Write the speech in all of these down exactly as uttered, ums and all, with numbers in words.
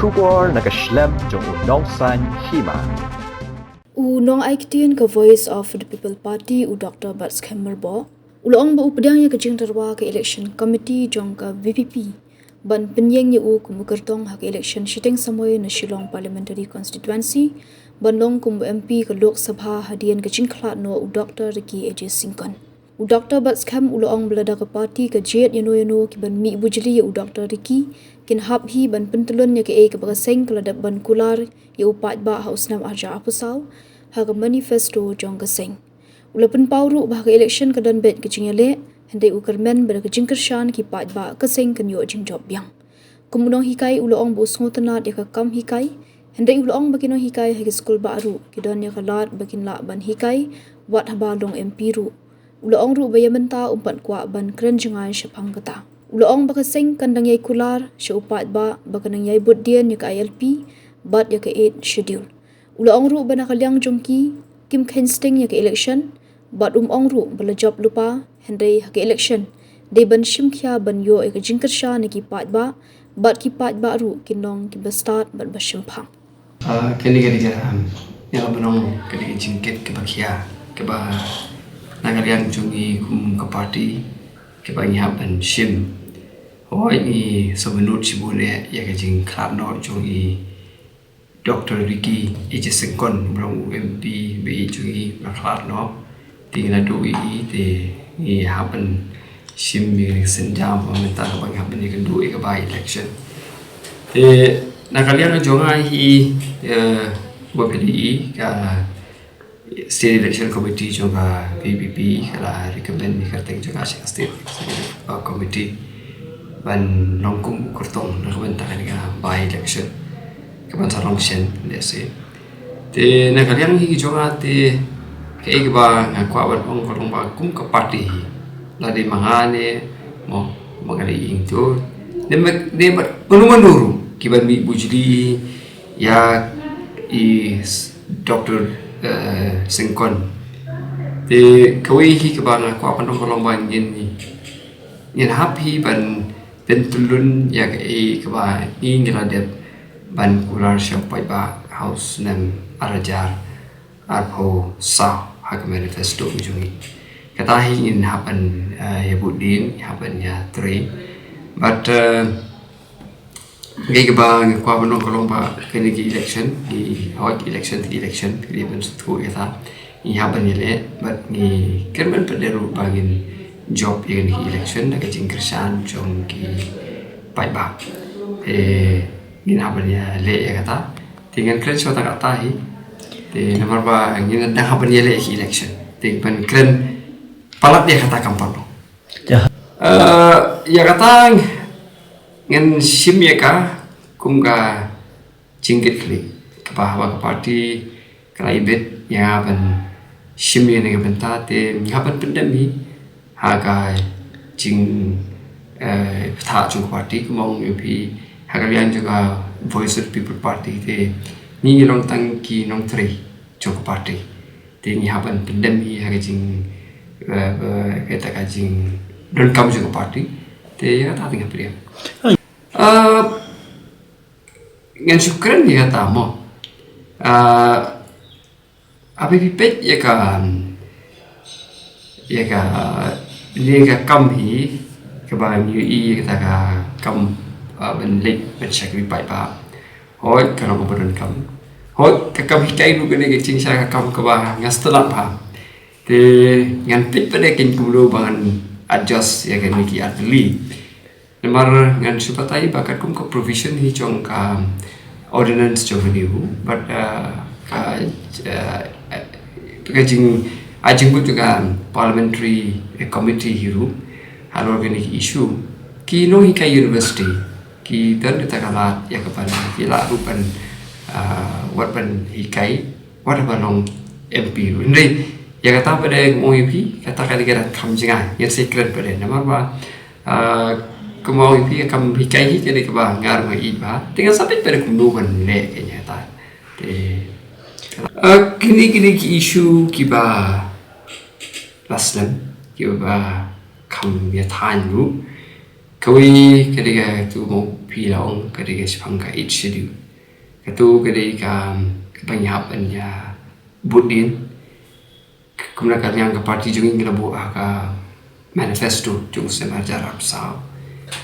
Khubor na ka shlem jong u nongsaiñ hima. U nongai ktien ka Voice of the People Party, u Doctor Batskhem Myrboh, u la ong ba u pdiang ïa ka jingtyrwa ka election committee jong ka V P P ban pynïeng ïa u kum u kyrtong ha ka election shiteng samoi na Shillong Parliamentary Constituency ban long kum u M P ka Lok Sabha hadien ka jingkhlad noh u Doctor Ricky A J Syngkon. U Doctor Batskhem u la ong ba lada ka party ka jied ïano ïano ki ban mih bujli ïa u Doctor Ricky, kin hap hi ban pyntyllun ïa kaei kaba ka seng ka la dep ban kular ïa u paidbah ha u snem arhajar arphew saw ha ka manifesto jong ka seng. U la pynpaw ruh ba ha ka election ka don beit ka jingïaleh, hynrei u kyrmen ba da ka jingkyrshan ki paidbah ka seng kan ïoh jingjop biang. Kum u nonghikai u la ong ba u sngewtynnad ïa ka kam hikai, hynrei u la ong ba ki nonghikai ha ki skul bah ruh ki don ïa ka lad ba kin lah ban hikai wat haba long M P ruh. U la ong ruh ba ïa mynta um pat kwah ban kren jngai shaphang kata. U la ong ba ka seng kan dang ïai kular sha u paidbah ba ka nang ïai bud dien ïa ka I L P bad ïa ka Eighth Schedule. U la ong ruh ba na ka liang jong ki kim kheiñ sting ïa ka election, bad um ong ruh ba la jop lypa, hynrei ha ka election dei ban shim khia ban ïoh ïa ka jingkyrshan na ki paidbah, bad ki paidbah ruh kin long kiba stad bad ba shemphang. Ah, kane ka dei ka, um, ïa kaba nong ka dei ka jingkit kaba khia kaba na ka liang jong ngi kum ka party kaba ngi hap ban shim. Hooid, ngi sngewbha nud shibun eh ïa ka jingkhlad noh jong i Doctor Ricky A J Syngkon, ba long u M P ba ïeit jong ngi, ba la khlad noh. Te ngi la duh ïa i, te ngi hap ban shim ïa ka sienjam ba mynta kaba ngi hap ban ïakynduh ïa ka by election. Te na ka liang jong nga hi, eh, ba ka dei i ka State Election Committee jong ka V P P ka la recommend ïa ka kyrteng jong nga sha ka State Executive, uh, Committee ban long kum u kyrtong na ka bynta kane ka by election kaban sa long shen, let's say. Te na ka liang hi jong nga te kaei kaba nga kwah ban ong ka long ba kum ka party hi, la dei ma nga ne mo, ma nga dei ing tu ne ma, ne ma mano mano ruh kiban mih bujli ïa i s-, Doctor, eh, Syngkon. Te kawei hi kaba nga kwah ban ong ka long ba ngin, ngin hap hi ban pyntyllun ïa kaei kaba ngi, ngi la dep ban kular sha u paidbah ha u snem arhajar arphew saw ha ka manifesto jong ngi. Kata hi ngin hap ban, eh, ïa bud dien, hap ban ïa trei. But, eh, Kaei kaba nga kwah ban ong ka long ba kane ki election, ki, hooid, election, ki election, ki dei ban sngewthuh ïa kata. Ngi hap ban ïaleh, bad ngi kyrmen pat de ruh ba ngin jop ïa kane ki election da ka jingkyrshan jong ki paidbah. Eh, ngin hap ban ïaleh ïa kata. Te ngan kren shuwa tang kata hi. Te namar ba ngin dang hap ban ïaleh ïa ki election. Te ban kren palat ïa kata kam pat long. Eh, ïa kata ngan shim ïa ka kum ka jingkitkhlieh kaba haba ka party ka la ibit ïa nga ban shim ïa kane ka bynta, te nga ban pyndem hi ha ka jing, eh, bthah jong ka party, kumba ong ïa phi, ha ka liang jong ka Voice of the People Party, te ngi ngi long tang ki nongtrei jong ka party. Te ngi hap ban pyndem hi ha ka jing, eh, eh, kata ka jingdonkam jong ka party. Te ïa kata te nga pdiang. Eh, ngan shu kren ïa kata mo. Eh, haba phi peit ïa ka, ïa ka, ïa ka kam hi, kaba ngi ïohi ïa kata ka kam, eh, ban leit ban shakri paidbah. Hooid, ka long kaba donkam. Hooid, ka kam hikai ruh kane ka jingshai ka kam kaba nga sngewtynnad bha. Te ngan peit pat de kumno ba ngan adjust ïa kane ki artylli. Namar ngan shu batai ba katkum ka provision hi jong ka ordinance jong kane ruh, bad, uh, ka, uh, ka jing, ai jingmut jong ka parliamentary committee hi ruh halor kane ki issue. Ki nonghikai university ki don kata ka lad ïa ka ban ki lah ruh ban, ah, wat ban hikai wat haba long M P ruh. Hynrei ïa kata pat de, kumba ong ïa phi, kata ka dei ka kam jngai, ngin sa kren pat de. Namar ba, ah, kumba ong ïa phi, ka kam hikai hi ka dei kaba nga ruh nga ïeit bha. Te ngan sa peit pat de kumno ban leh ïa kata. Te, ah, kine, kine ki issue kiba la slem, kiba kham ïa thaiñ ruh. Kawei ka dei ka tu mo phi la ong ka dei ka shaphang ka Eighth Schedule. Ka tu ka dei ka, ka ban ïa hap ban ïa vote dien. Kumba ka liang ka party jong ngi ngi la buh ha ka manifesto jong u snem arhajar arphew saw.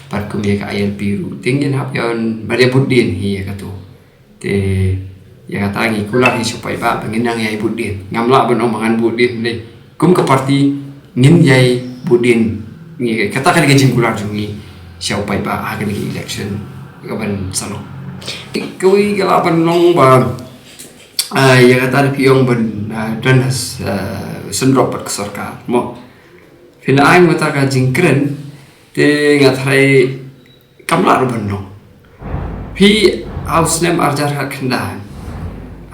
Bad kum ïa ka I L P ruh. Te ngin hap ïa ban ïa vote dien hi ïa ka tu. Te ïa kata ngi kular hi sha u paidbah ba ngin nang ïa vote dien. Ngam lah ban ong ba ngan vote dien lei. Kum ka party ngin ïa vote dien. Ngi kata ka dei ka jingkular jong ngi sha u paidbah ha kane ka election ka ban sa long. Te kawei ka lah ban long ba, ah, ïa kata da phi ong ban, ah, don ha s-, ah, sngewdrop bad ka sorkar. Mo. Phin ai mynta ka jingkren te nga tharai kam lah ruh ban long. Phi ha u snem arhajar khatkhyndai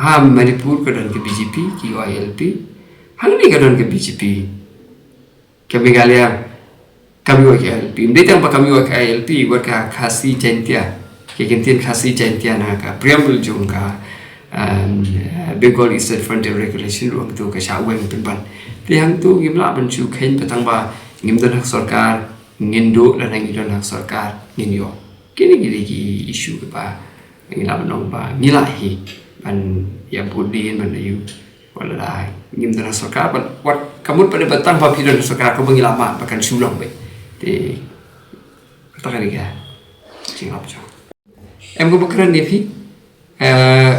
ha Manipur ka don ka B J P, ki ïoh I L P. Hangne ka don ka B J P. Ka Meghalaya kam ïoh I L P. Ym dei tang ba kam ïoh I L P, wat ka Khasi Jaintia. Ka kyntien Khasi Jaintia na ka preamble jong ka, um, Bengal Eastern Frontier Regulation ruh hangto ka shah weng pynban. Te hangto ngim lah ban shu kheiñ ba tang ba ngim don ha ka sorkar ngin duh, lada ngi don ha ka sorkar ngin ïoh. Kine ki dei ki issue kiba ngi lah ban ong ba ngi lah hi ban ïa vote dien ban ïa, wat lada ngim don ha ka sorkar, wat, wat ka mut pat ba tang ba phi don ha ka sorkar kumba ngi lah mad ba kan shu long beit. Te kata ka dei ka jingïap jong. Em, kaba kren ïa phi. Eh,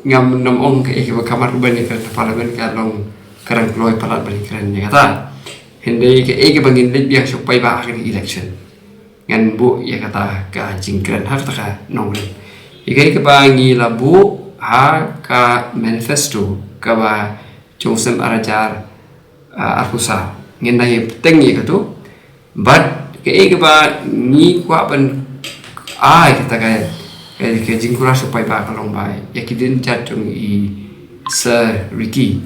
ngam, ngam ong kaei kaba khamar ban ïa kren ha Parliament ka long ka dang kloi palat ban ïa kren ïa kata. Hynrei kaei kaba ngin leit biang sha u paidbah ha ka election. Ngan buh ïa kata ka jingkren ha kata ka nongrim. Ïa kaei kaba ngi la buh ha ka manifesto kaba jong u snem arhajar, ah, arphew saw. Ngin nang ïa bteng ïa kato. Bad kaei kaba ngi kwah ban ai kata ka, ka, ka jingkular sha u paidbah ka long ba ïa ki dienjat jong i Sir Ricky,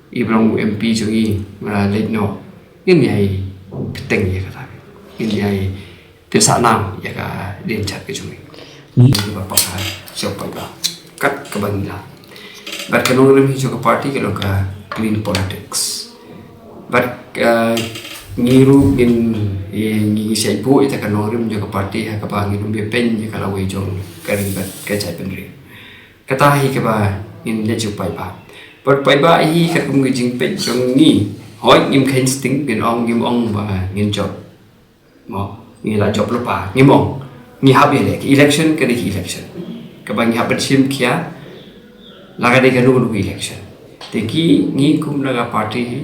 i ba long u M P jong i, ah, leit noh. Ngin ïa bteng ïa kata. Ngin ïa pynsahnam ïa ka dienjat ka jong i. Ngi ba pakai sha u paidbah kat kaba ngi lah. Bad ka nongrim hi jong ka party ka long ka clean politics. Bad, eh, ngi ruh ngin, eh, ngi, ngi shait buh ïa ka nongrim jong ka party ha kaba ngin ym ïa pyn ïa ka lawei jong ka ri bad ka jaitbynriew. Kata hi kaba ngin leit sha u paidbah. Bad u paidbah hi katkum ka jingpeit jong ngi. Hooid ngim kheiñ sting, ngin ong, ngim ong ba ngin jop. Mo, ngi la jop lypa, ngim ong. Ngi hap ïaleh, ka election ka dei ka election. Kaba ngi hap ban shim khia la ka dei kano kano ka election. Te ki ngi kum na ka party hi,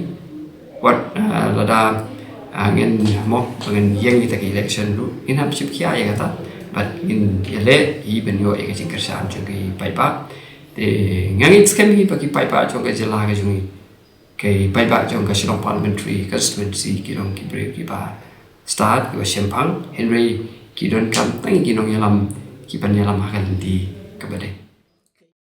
wat, ah, lada, ah, ngin mo, ba ngin ïeng ïa ka election ruh, ngin hap shim khia ïa kata. Bad ngin ïaleh hi ban ïoh ïa ka jingkyrshan jong ki paidbah. Te nga ngeit skhem hi ba ki paidbah jong ka jylla ka jong ngi, ki paidbah jong ka Shillong Parliamentary Constituency ki long ki briew kiba stad, kiba shemphang, hynrei ki donkam tang ki nongïalam kiban ïalam ha ka lynti kaba dei.